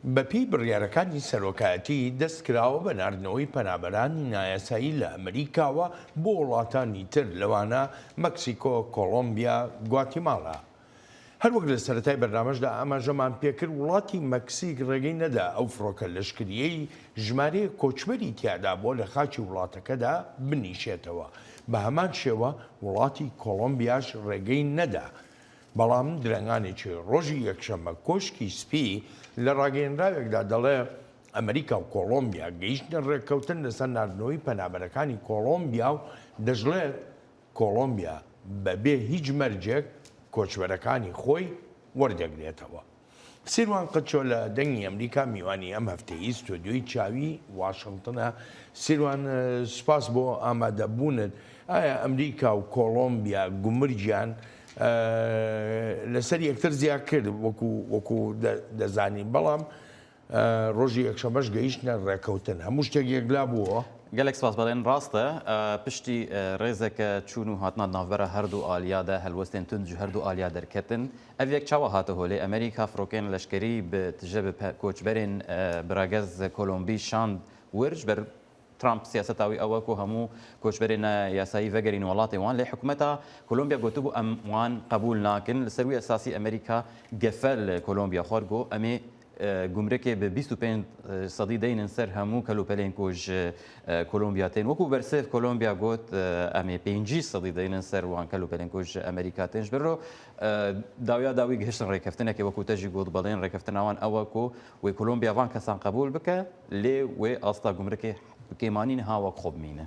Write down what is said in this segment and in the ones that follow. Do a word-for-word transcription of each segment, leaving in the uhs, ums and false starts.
بە پێی بڕیارەکانی سەرۆکایەتی، دەست کراوە بە ناردنەوەی پەنابەرانی نایاسایی لە ئەمریکاوە بۆ وڵاتانی تر، لەوانە مەکسیکۆ، کۆلۆمبیا، گواتیمالا. هەروەک لە سەرەتای بەرنامەشدا ئاماژەمان پێکرد، وڵاتی مەکسیک ڕێگەی نەدا ئەو فڕۆکە لەشکریەی ژمارەیە کۆچبەری تیادا بۆ لە خاکی وڵاتەکەدا بنیشێتەوە. بە هەمان شێوە وڵاتی کۆلۆمبیاش ڕێگەی نەدا. بەڵام درەنگانێکی ڕۆژی یەکشەممە کۆشکی سپی لە ڕاگەیەنراوێکدا دەڵێ، ئەمریکا و کۆلۆمبیا گەیشتنە ڕێککەوتن لەسەر ناردنەوەی پەنابەرەکانی کۆلۆمبیا و دەژڵێت، کۆلۆمبیا بەبێ هیچ مەرجێک کۆچبەرەکانی خۆی وەردەگرێتەوە. سیروان قچۆ لە دەنگی ئەمریکا میوانی ئەم هەفتەی ستۆدیۆی چاوی واشنگتنە. سیروان، سوپاس بۆ ئامادەبوونت. ئایا ئەمریکا و کۆلۆمبیا گومرجیان لەسەر یەکتر زیاد کرد، وەکو وەکو دەزانین، بەڵام ڕۆژی یەکشەمەش گەیشتنە ڕێکەوتن، هەموو شتێک یەکلا بووە. گەلێک سپاس، بەڵێن ڕاستە. پشتی ڕێزێکە چوون و هاتنە ناوبەرە هەردوو ئالیادا هەلوەستێن تونج هەردوو ئالیا دەرکەتن. ئەڤ یەک چاوە هاتە هۆلێ ئەمریکا فڕۆکێن لەشکری بە تژە بە کۆچبەرێن بڕاگەز کۆلۆمبی شاند ورج بەر ترامپ سیاسەتا وی ئەوە کو هەموو کۆچبەرێ نایاسایی ڤەگەرین وڵاتێ وان، لێ حکومەتا کۆلۆمبیا گوتبوو ئەم وان قبول ناکن. لەسەر وی ئەساسی ئەمریکا گەفە لە کۆلۆمبیا خوار گو ئەمێ گومرکێ بە بیست و پێنج سەدی دەینن سەر هەموو کەلوپەلێن کو ji Kolombiya tên. Wekû bersiv Kolombiya got, em ê pêncî sedî deynin ser wan kelo pelên ku ji Amerîka tên. Ji ber ro dawiya dawî gihiştin rêkeftinekê, wekû te jî got, belên rêkeftina wan ew e ku wê Kolombiya van kesan qebûl bike, lê wê asta gumrikê kêmanî niha wek xwe bimîne.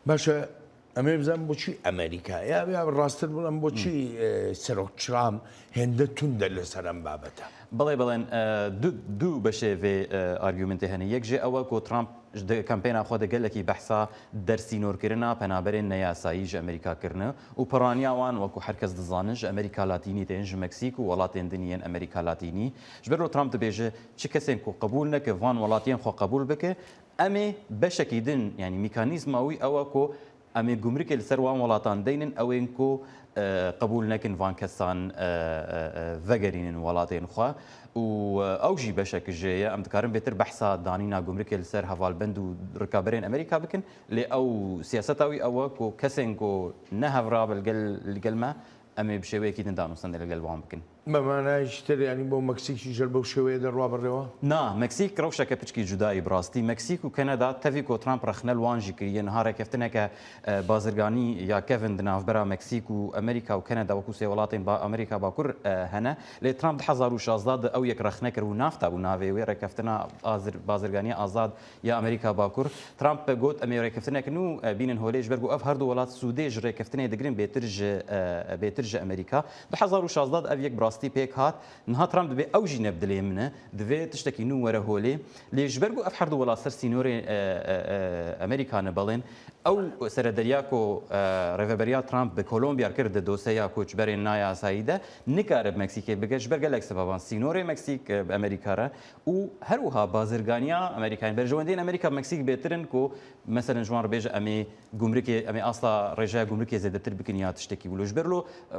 Baş e, em ê bizanin boçî Amerîka ya, ya rasttir bilim boçî, e, Serok Trump hênde tund e li ser em babete. Belê, belên, e, du, du beşê vê, e, argumentê hene. Yek jê ew e ku Trump di kampêna xwe de gelekî behsa dersînorkirina penaberên neyasayî ji Amerîka kirine û piraniya wan, wekû her kes dizane, ji Amerîka Latînî tên, ji Meksîk û welatên din yên Amerîka Latînî. Ji ber ku Trump dibêje, çi kesên ku qebûl neke van welatiyên xwe qebûl bike, em ê beşekî din, yanî mîkanîzma wî ew e ku em ê gumrikê li ser wan welatan deynin, ew ên ku, e, qebûl nekin van kesan, e, e, e, vegerînin welatên xwe. Û, e, ew jî beşek jê ye. Em dikarin bêtir behsa danîna gumrikê li ser hevalbend û rikaberên Amerîka bikin, lê ew siyaseta wî ew e ku kesên ku ne hevrab li gel, li gel me, em ê bi şêweyekî din danûstandinê li gel wan bikin. Bi manayê ji te re, yanî bo Meksîk jî ji bo şêweyê de rû bêre? Na, Meksîk rewşeke piçkî cudayî bi rastî. Meksîk û Kanada tevî ku Trump rexne li wan jî kiriye, niha rêkeftineke, e, bazirganî ya kevin di navbera Meksîk û Amerîka û Kanada wekû sê welatên ba-, Amerîka Bakur, e, hene. Lê Trump di hezar û şazdeh de ew yek rexne kir û nafta bû navê wê rêkeftina azir-, bazirganiya azad ya Amerîka Bakur. Trump got, em ê rêkeftinek nû, e, bînin holê, ji ber ku ev her du welat sûdê ji rêkeftinê digirin bêtir ji, e, bêtir ji Amerîka. Du hezar û şazdeh de ev yek bi rastî pêk hat. Niha Trump dibê ew jî ne bi dilê min e. Divê tiştekî nû were holê. Lê ji ber ku ev her du welat ser sînorê, e, e, e, Amerîka ne, belên ew serederiya ku, e, rêveberiya Trump bi Kolombiya kir di dosyeya koçberên nayasayî de, nikare bi Meksîkê bike. Ji ber gelek sebeban, sînorê Meksîk, e, bi Amerîka re û her wiha bazirganiya Amerîkayê. Berjewendiyên Amerîka bi Meksîk bêtir in ku, meselen, ji wan re bêje, em ê gumrikê, em ê asta rêjeya gumrikê zêdetir bikin ya tiştekî wilo. Ji ber lo, e,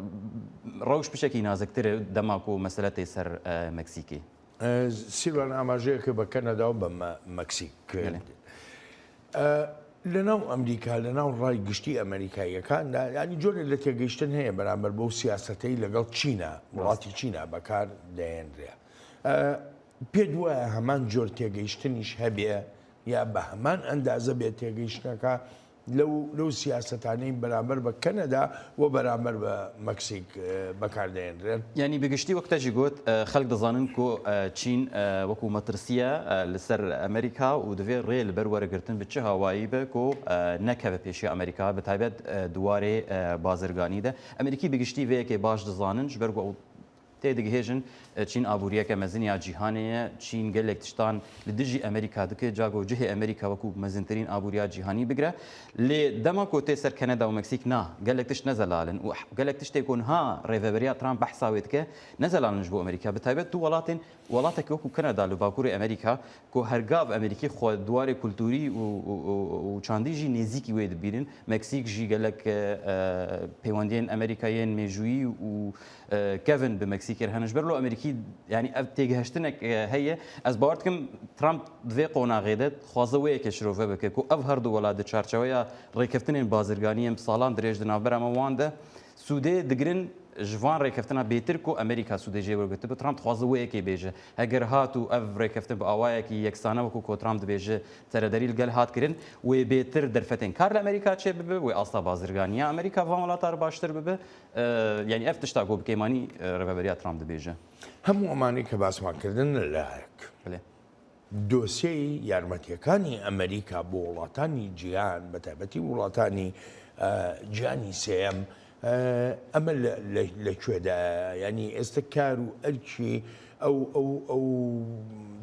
rewş pişekî naziktir e dema ku mesele tê ser, e, Meksîkê. E, Sîlvan, amajeyeke bi Kanada û bi Me-, Meksîk. Belê. E, li nav Amerîka, li nav ray giştî Amerîkayî yekan de, yanî corê li têgihiştin heye beraber bo siyaseteyî legal Çîna, welatî Çîna bekar deyênre. E, pê di we heman cor têgihiştinîş hebe ya bi heman endaze bê têgihiştineka lew, lew siyasetanê beraber bi Kanada û beraber bi Meksîk, e, bekar deyênrin? Yanî bi giştî wek te jî got, e, xelk dizanin ku, e, Çîn, e, wekû metirsiye, e, li ser Amerîka û divê rê li ber were girtin bi çi hawayî be ku, e, nekeve pêşiya Amerîka, bi taybet, e, di warê, e, bazirganî de. Amerîkî bi giştî vê yekê baş dizanin, ji ber ku ew tê digihêjin, e, Çîn aboriyeke mezin ya cîhanê ye. Çîn gelek tiştan li dijî Amerîka dike, ca ku cihê Amerîka wekû mezintirîn aboriya cîhanî bigire. Lê dema ku tê ser Kanada û Meksîk, na, gelek tişt ne zelal in û gelek tiştê ku niha rêveberiya Trump behsa wê dike, ne zelal in ji bo Amerîka. Bi taybet du welatên, welatekî wekû Kanada li bakurê Amerîka, ku hergav Amerîkî xwe di warê kulturî û, û, û, û çandî jî nêzîkî wê dibînin. Meksîk jî gelek, e, e, pêwendiyên Amerîka yên mêjûyî û, e, kevin bi Meksîk kir hene. Ji ber lo Amerîkî, yanî ev têgihiştinek, e, heye. Ez bawer dikim Trump di vê qonaxê de dixwaze wê yekê şirove bike ku ev her du welat di çarçeweya rêkeftinên bazirganiyên bi salan dirêj di navbera me wan de sûdê digirin ji van rêkeftina bêtir ku Amerîka sûdê jê wergirtibe. Trump dixwaze wê yekê bêje. Heger hat û ev rêkeftin bi awayekî yeksane wekû ku Trump dibêje serederî li gel hat kirin, wê bêtir derfetên kar li Amerîka çê bibe, wê asta bazirganiya Amerîka van welatan re baştir bibe. E, yanî ev tişta ku bi kêmanî, e, rêveberiya Trump dibêje. Hemû emanî kê basman kirdin li layek. Belê. Dosyeyê yarmetiyekani Amerîka bo welatani cihan, bi taybetî welatani, e, cihanî sêyem, e, em li, li, li çê de, yanî êstekar û erkî ew, ew, ew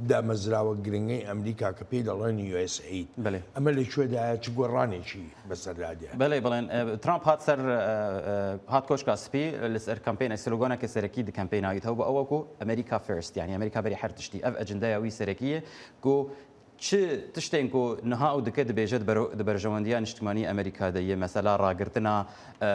damezrawe giringê Amerîka ke pê dalen U S aid. Belê. Em li çê de çi goranekî beser ladiye. Belê, belê. E, Trump hat ser, e, e, hat Koşka Spî, li ser kampênek, sloganeke serekî di kampêna wî de hebû, ew ku America First, yanî Amerîka berî her tiştî. Ev ecendeya wî serekî ye ku çi tiştên ku niha ew dike dibêje di ber-, di berjewendiya niştimanî Amerîka de ye, mesela ragirtina, e,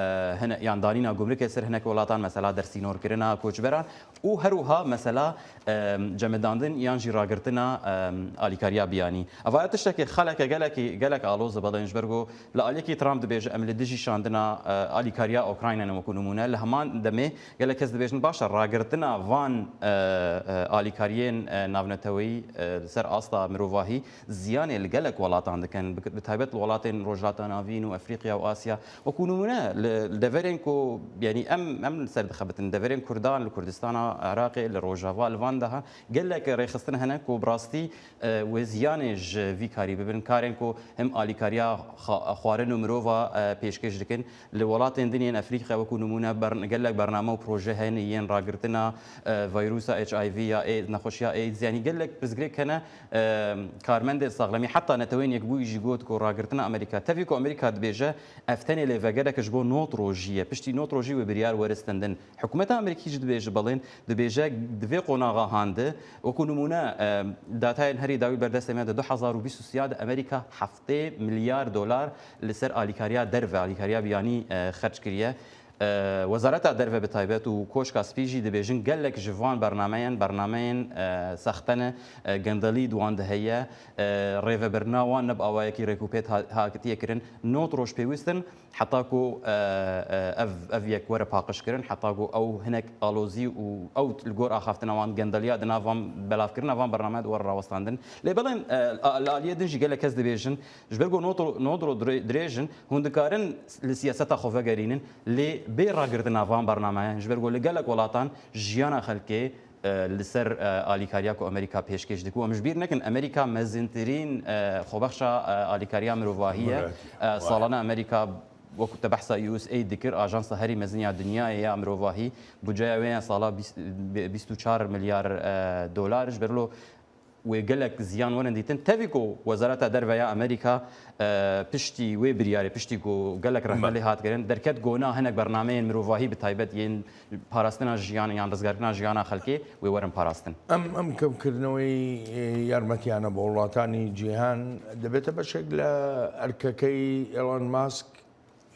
hine, yan danîna gumrikê ser hinek welatan, mesela dersînorkirina koçberan û her wiha mesela, e, cemidandin yan jî ragirtina, e, alîkariya biyanî. Eva tiştekî xeleke gelekî, gelek aloz e, belê ji ber ku li aliyekî Trump dibêje, em li dijî şandina, e, alîkariya Ukraynayê ne, wekû nimûne. Li heman demê gelek kes dibêjin, baş e, ragirtina van, e, e, alîkariyên, e, navneteweyî, e, li ser asta mirovahî ziyanê li gelek welatan dikin, bi, bi taybet li welatên Rojhilata Navîn û Efrîqya û Asya. Wekû nimûne li, li deverên ku, yanî em, em li ser dixebitin, deverên Kurdan li Kurdistana Iraqê, li Rojava, li van daha gelek rêxistin hene ku bi rastî, e, wê ziyanê ji vî karî bibin. Karên ku him alîkariya xa-, xwarin û mirova, e, pêşkêş dikin. Li welatên din yên Efrîqya wekû nimûne bern-, gelek bername û proje hene yên ragirtina, e, vîrusa H I V ya A-, nexweşiya AIDS. Yanî gelek pirsgirêk hene, e, karmendên saxlemî, heta Netewên Yekbûyî jî got ku ragirtina Amerîka, tevî ku Amerîka dibêje ev tenê lêvegerek ji bo nod rojî ye. Piştî nod rojî wê biryar were stendin. Hikûmeta Amerîkî jî dibêje, belê, dibêje di vê qonaxa han de, wekû nimûne, e, datayên herî dawî berdestê me de du hezar û bîst û sê de Amerîka heftê milyar dolar li ser alîkariya derve, alîkariya biyanî, e, xerc kiriye. E, Wezareta Derve bi taybet û Koşka Spî jî dibêjin gelek ji van bernameyan, bernameyên, e, sexte ne, e, gendelî di wan de heye, e, rêvebirina wan ne bi awayekî rêkûpêk ha-, hakitiye kirin. Nod roj pêwîst in, heta ku, e, e, ev, ev yek were paqijkirin, heta ku ew hinek alozî û ew li gor axaftina wan, gendeliya di nav van, belavkirina van bernameyan were rawestandin. Lê belê, e, li aliyê din jî gelek kes dibêjin, ji ber ku nod ro-, nod roj dirê-, dirêj in, hûn dikarin li siyaseta xwe vegerînin, lê bê ragirtina van bernameyan, ji ber ku li gelek welatan jiyana xelkê, e, li ser, e, alîkariya ku Amerîka pêşkêş dike. Û em ji bîr nekin, Amerîka mezintirîn, e, xwebexşa, e, alîkariya mirovahî ye. Mirovahî. E, salane Amerîka wekû te behsa U S aid dikir, ajansa herî mezin ya dinyayê ya mirovahî, budceya wê ya sala bîst, bîst û çar milyar, e, dolar. Ji ber lo wê gelek ziyan werin dîtin. Tevî ku Wezareta Derve ya Amerîka, e, piştî wê biryarê, piştî ku gelek rexne lê hat kirin, derket gona hinek bernameyên mirovahî, bi taybet yên parastina jiyan yan rizgarkirina jiyana xelkê wê werin parastin. Em, em kevkirineweyî, e, yarmetiyane bo welatanî cîhan dibête beşek li erkekey Elon Musk.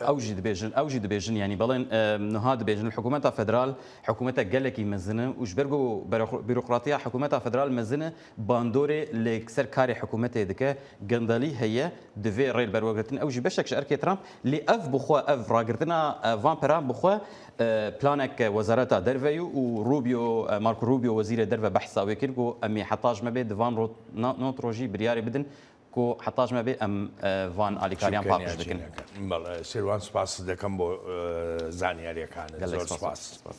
Ew jî dibêjin, ew jî dibêjin, yanî belê, e, niha dibêjin, hikûmeta federal hikûmetek gelekî mezin e û ji ber ku bero-, bîrokratiya hikûmeta federal mezin e, bandorê li ser karê hikûmetê dike, gendelî heye, divê rê li ber wergirtin. Ew jî beşek ji erkê Trump, lê ev bi xwe, ev ragirtina, e, van peran bi xwe, e, planek Wezareta Derve ye û Rubio, e, Marco Rubio, wezîrê derve, behsa wê kir, ku em ê heta ji me bê di van ro-, na-, nod rojî biryarê bidin, ku heta ji me bê em, e, van alîkariyan paqij bikin. Belê, Sêrwan, spas dikim bo, e, zaniyariyekane. Gelek spas. Zor spas. Spas.